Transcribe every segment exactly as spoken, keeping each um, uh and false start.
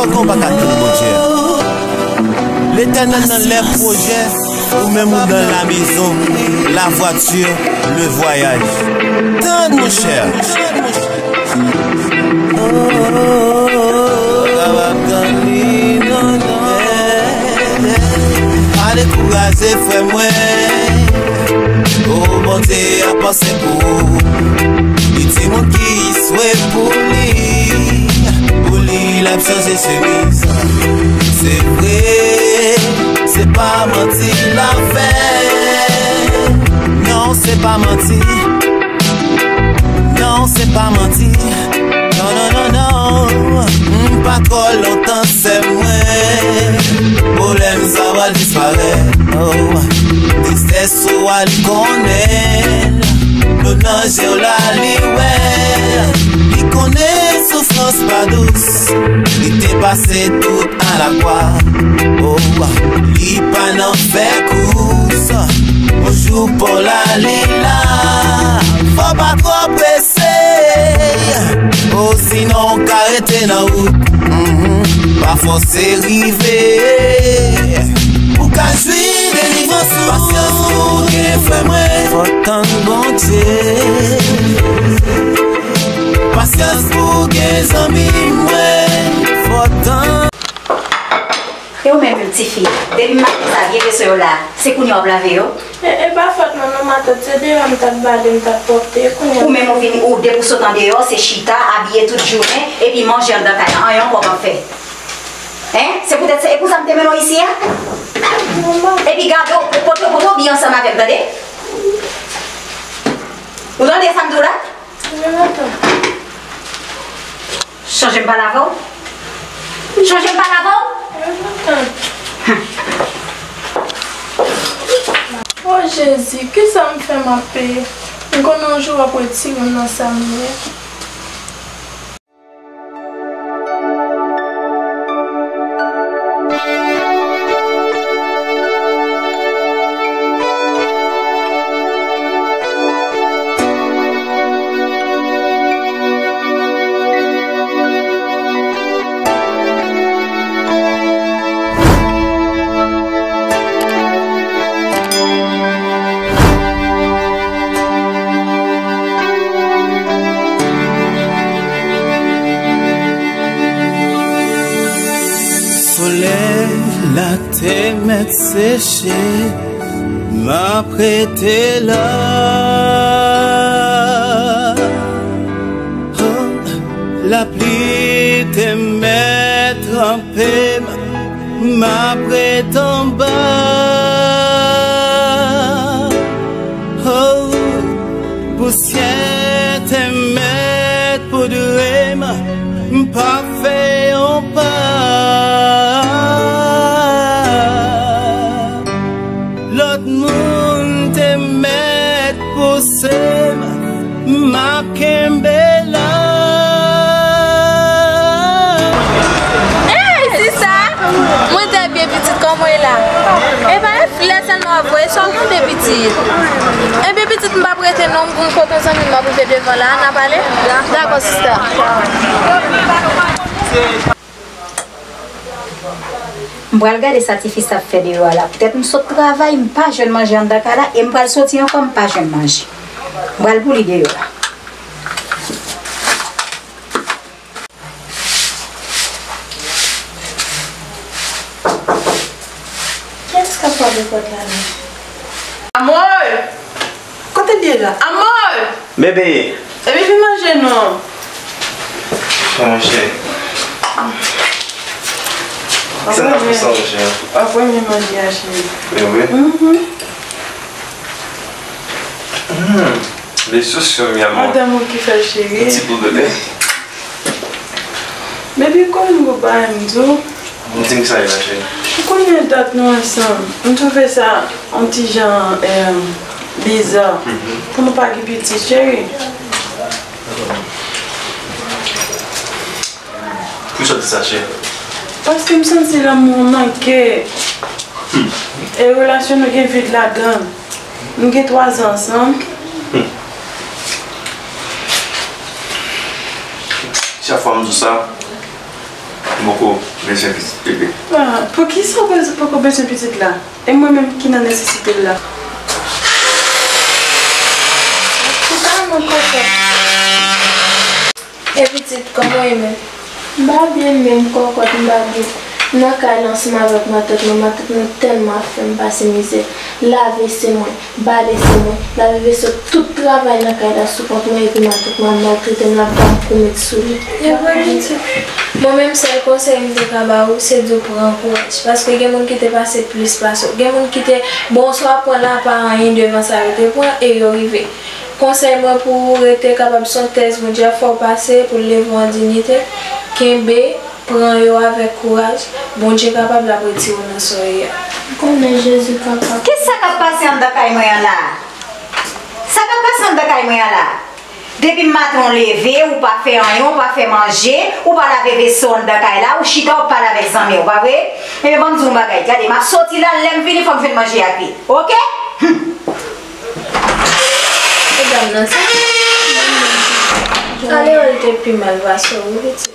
Konpa ka tann Bondye a. Letènèl nan lè pwojè, ou menm ou dans la maison, la voiture, le voyage. Tann, monchè. Pa dekouraje, frè mwen. O, Bondye ap panse pou ou. Li di moun ki swe pou li, pou li l ap chanje chemiz. Se vre, se pa manti l ap fè. Non, se pa manti. Non, se pa manti. Non, non, non, non. M pa twò lontan, sè mwen. Pwoblèm sa va disparèt. Oh. Tristès ou a li konnen. Lo nan je w la li wè. Li konnen soufrans pa dous. Li te pase tout a la kwa. Oh, li pa nan fè kous. Yon jou pou la li la. Fò pa twò prese. Oh, sinon w ka rete nan wout. Mhm. Pa fòse rive. Ou ka jwi delivrans ou. Pasyans pou gen frè mwen. Fò tann Bondye. Pasyans pou gen zanmi mwen. Fò tann. E ou menm, tifi, depi maten sa, vye veso yo la, se kounye a w ap lave yo? E, e pa fòt mwen non, matant, se deyò m t ap bale, m t ap pwòpte, e kounye a. Ou menm ou vin, ou depi w sot andeyò, se chita, abiye tout jounen, epi manje anndan kay la, anyen ankò w p ap fè. Hen? Se poutèt sa, e pou sa m te mennen w isi a? Epi gade w, pote, pote w byen ansanm avè m, tande? Ou tande sa m di w la? Chanje m pale avè w? Chanje m pale avè w? O Jezi, kisa m fè m ap peye? M konnen yon jou w ap retire m nan sa m ye. Solèy la te mèt seche, m ap rete la. Oh, lapli te mèt tranpe m, m ap ret anba. Oh, pousyè te mèt poudre m, m p ap fè yon pa. Lòt moun te mèt pouse m, m ap kenbe la. Ey, sista! Mwen trè byen, pitit, kòman w ye la? Epa, e flè sèlman w ap voye, sa w mande, pitit? Ebyen, pitit, m p ap rete non, m gon kote yon zanmi m ap rive devan la, n a pale? Dakò, sista. M pral gade sa tifi sa ap fè deyò a la. Poutèt m sot travay, m pa jwenn manje anndan kay la, e m pral soti ankò, m pa jwenn manje. M pral pou li deyò a. Kiyès k ap frape pòt la la? Amor! Kote l ye la? Amor! Bebe! Epi vin manje non. Sa monchè. Sa t ap fè sa monchè? W ap renmen manje a, cheri. E wi. Mhm. Hmm. Lesos yo, mi amor. Madanm ou ki fè l, cheri. Ti bout bebe. Baby, konnen gwo bagay m di w. M di m sa, cheri. Ou konnen dat nou ansanm. M twouve sa yon ti jan, eh, biza pou nou pa gen pitit, cheri. Poukisa w di sa, cheri? Paske m santi lanmou an manke. E relasyon nou gen vid ladan l. Nou gen twa zan ansanm. Chak fwa m di w sa, m poko Ou bezwen pitit bebe. Ah, poukisa w bez- poko bezwen pitit la? E mwen menm ki nan nesesite l la? Ou pa mwen kòkòt. E pitit, kòman w ye menm? M pa byen menm, kòkòt, m pa byen. M nan kay la ansanm avèk matant mwen. Matant mwen tèlman ap fè m pase mizè. Lave se mwen, bale se mwen, lave veso, tout travay nan kay la sou kont mwen, epi matant mwen ap maltrete m, l ap ba m kou met sou li. E vre, pitit. Mwen menm, sèl konsèy m te ka ba ou, se di w pran kouraj. Paske gen moun ki te pase plis pase w. Gen moun ki te, bon, sa w ap pran la pa anyen devan sa yo te pran, e yo rive. Konsèy mwen pou ou rete kapab se yon tès Bondye ap fè w pase pou l leve w an diyite. Kenbe, pran yo avèk kouraj. Bondye kapab l ap retire w nan sa w ye a. M konnen Jezi kapab. Kisa k ap pase anndan kay mwen an la? Sa k ap pase anndan kay mwen an la? Depi maten w leve, ou pa fè anyen, ou pa fè manje, ou pa lave veso anndan kay la, ou chita w ap pale avèk zanmi w, pa vre? Ebyen, ban m di w yon bagay, gade, m ap soti la, lè m vini, fò m jwenn manje a pi. Oke? Hum. Medam nan sa. Ale, yo te pi mal pase w, wi, pitit.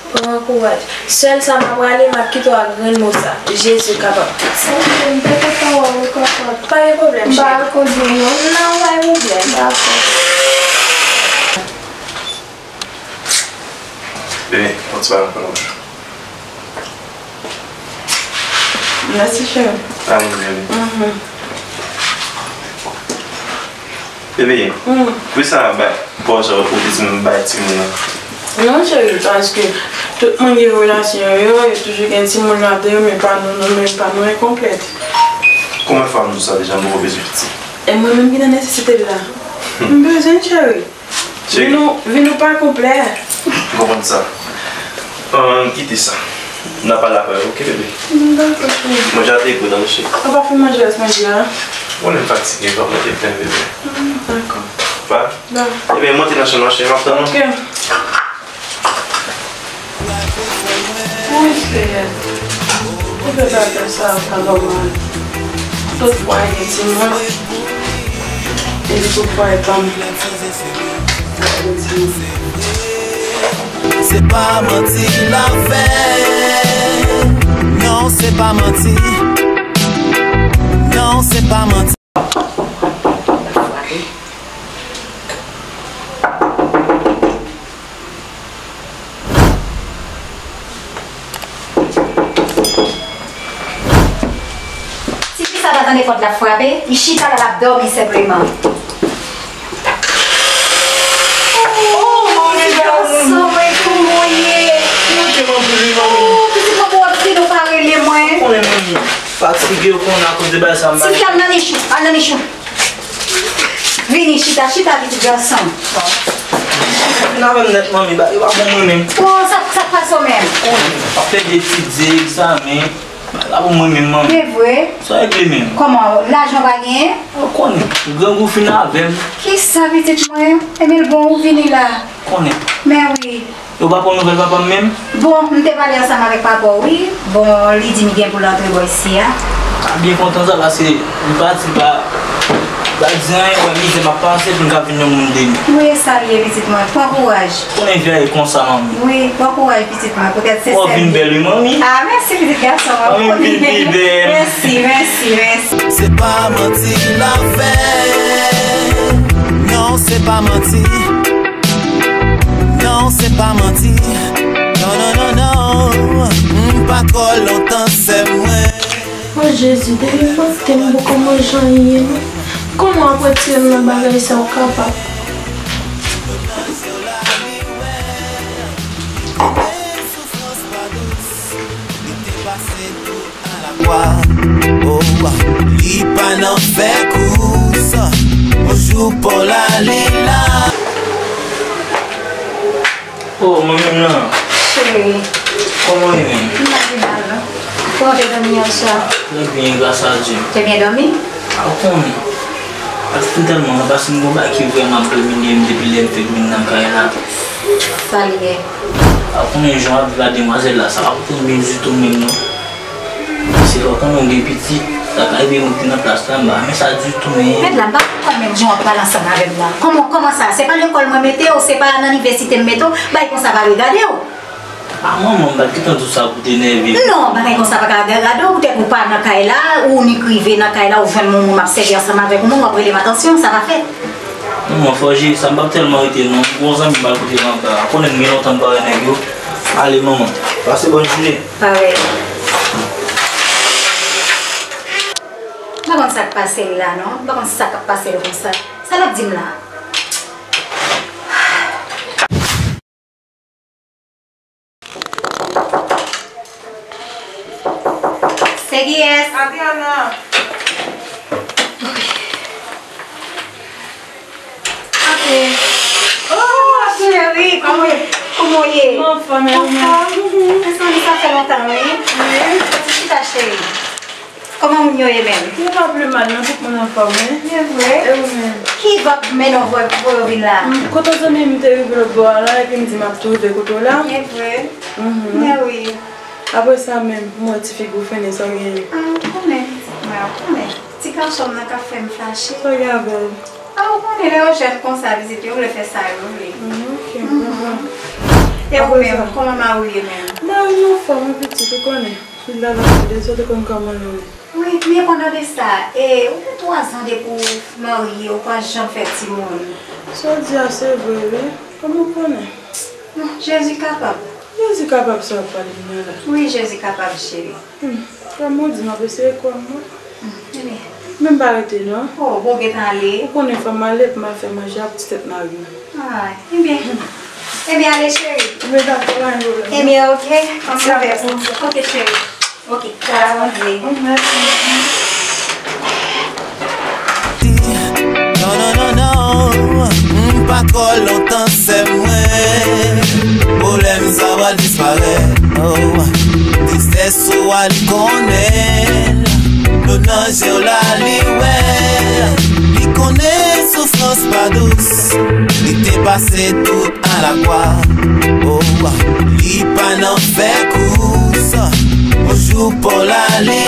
Pran kouraj. Sèl sa m ap rale, m ap kite w ak grenn mo sa. Jezi kapab. Ok, m te kontan wè w, kòkòt. Pa gen pwoblèm, cheri. M pa al kondwi, non? Non, pa gen pwoblèm. Dakò. Bebe, yon ti bagay pou nou. Mèsi, cheri. Sa vin byen, wi. Mhm. Bebe, mm, poukisa w ap bay pòz ou di m bay timoun nan? Non, cheri, paske tout moun gen relasyon yo, yo toujou gen timoun ladan yo, men pa nou, nou menm pa nou enkonplèt. Konbyen fwa m di w sa deja, m poko bezwen pitit? E mwen menm ki nan nesesite l la. M bezwen l, cheri. Cheri. Vin nou, vin nou pa konplè. M konprann sa. Ann, kite sa. N a pale apre, oke, bebe? Mm, dakò, cheri. Manje a te gou, tande, cheri. Ou pa fin manje rès manje a? Ou konnen m fatige, fòk mwen te plen, bebe. Mm, dakò. Pa? Dakò. Ebyen, monte nan chanm nan, cheri, m ap tann ou. Oke. Wi, Senyè. Ou fè bagay sa pa nòmal. Tout fwa gen timoun. Epi tout fwa e pa m. Se pa manti l ap fè. Non, se pa manti. Non, se pa manti. Tifi sa pa tande pòt la frape, li chita la, l ap dòmi senpleman. Oh, manmi, ti gason mwen, kòman w ye? Mwen te manmi, manmi. Oh, pitit mwen, pou w ap vin, ou pa rele mwen. Ou konnen, manmi, fatige, ou konnen, akoz de bagay sa, m pa. Tifi, al nan nich ou, al nan nich ou. Vini, chita, chita, pitit gason. Vin avè m nèt, manmi, ba, yo pa bon mwen menm. Oh, sa, sa k pase w menm? Konnen, ap fè etidye, egzamen. Ba, la pou mwen menm, manmi. E vre? Sa regle menm. Kòman, lajan w pa genyen? Ou konnen, grangou fin avè m. Kisa, pitit mwen? Ebyen, l bon, ou vini la. Konnen. Men wi. Yo pa pran nouvèl papa m menm? Bon, m te pale ansanm avèk papa w, wi. Bon, li di m gen pou l antre bò isi a. M byen kontan sa, paske li pati, li pa, li pa di anyen, wè mizè m ap pase pou m ka vin yon moun de mi. Wi, sa l ye, pitit mwen. Pran kouraj. Konnen vi a ye konsa, manmi. Wi, pran kouraj, pitit mwen. Poutèt se sèl. Ou vin bèl, wi, manmi. Ah, mèsi, pitit gason mwen. Manmi, m vin pi bèl. Mèsi, mèsi, mèsi. Se pa manti l ap fè. Non, se pa manti. Non, se pa manti. Non, non, non, non. M pa twò lontan, sè mwen. O Jezi, depi maten m poko manje anyen non. Kòman w ap retire m nan bagay sa, ou kapab? Li pa nan fè kous, yon jou pa w la, li la. Oh, manmi m lan. Cheri. Kòman w ye menm? M pa pi mal non. Kòman w te dòmi yè swa? Trè byen, gras a Dye. Te byen dòmi? A, ou konnen. Ak fin tèlman, paske m gon bagay ki vrèman ap domine m depi lè m fèk vin nan kay la. Sa l ye? A, ou konnen jan w ap viv ak demwazèl la, sa pa pote m byen ditou menm non. Se lè w konnen w gen pitit, sa ka rive moun ki nan plas la, m pa renmen sa ditou, men. Mèt la, m pa konprann menm jan w ap pale ansanm avè m nan. Kòman, kòman sa? Se pa lekòl mwen mete w, se pa nan inivèsite m mete w, bagay konsa pa regade w. A manman, m pa t gentan di w sa pou te nève m. Non, bagay konsa pa ka gade w, poutèt ou pa nan kay la, ou nik rive nan kay la, ou jwenn yon moun m ap sèvi ansanm avèk yon moun, w ap rele m atansyon, sa pa fèt. Non, manman, fò w jere sa, m p ap tèlman rete non. M gon zanmi m al kote m anba a. Ou konnen m gen lontan m pa wè nèg yo. Ale, manman. Pase bòn jounen. Parèy. M pa konn sa k pase l la, non. M pa konn sa k ap pase l konsa. Sa l ap di m la? Se kiyès? Adriana. Ok. Oh, cheri, kòman, kòman w ye? Mwen anfòm, e ou menm? Anfòm? Mezanmi, sa fè lontan, wi. Wi. Ti chita, cheri. Kòman moun yo ye menm? Yo pa pi mal non, tout moun anfòm, wi. E vre? E ou menm? Ki vag mennen w voye, voye w vin la? M, kote zanmi m te rive lòt bò a la, epi m di m ap tou rive kote w la. E vre? Mhm. Men wi. Apre sa menm, m wè ti figi w fennen, sa w genyen? A, ou konnen. Mwen, ou konnen. Ti gason m nan k ap fè m fache. Sa w gen avè l? A, ou konnen lè yo jèn konsa, vizit yo vle fè sa yo vle. Mm, ok, m konprann. E ou menm, kòman mari w ye menm? Mari m anfòm, wi pitit, ou konnen. Li la nan sud, ou te konn kòman nou ye. Wi, men pandan de sa, e, ou gen twa zan depi w marye, ou pa janm fè timoun. Sa w di a se vre, wi. Kòman w konnen? Bon, Jezi kapab. Jezi kapab sa w ap pale m nan la. Wi, Jezi kapab, cheri. Hmm, kòman w di m ap eseye kwè m, mwen? Hmm, ebyen. Men m pa rete, non. Oh, bon, w gentan ale? Ou konnen fò m ale pou m al fè manje a pou ti tèt mari m. Ah, ebyen. Ebyen, ale, cheri. Ebyen, dakò, pa gen pwoblèm. Ebyen, ok. Kòm sa fè pou. Ok, cheri. Ok. Chita, Bondye. Wi, mèsi. Non, non, non, non. M pa kwè lontan, sè mwen. Pwoblèm sa va disparèt. Oh. Tristès ou a li konnen. Dlo nan je w la li wè. Li konnen soufrans pa dous. Li te pase tout a la kwa. Oh, li pa nan fè kous. Yon jou pou l ale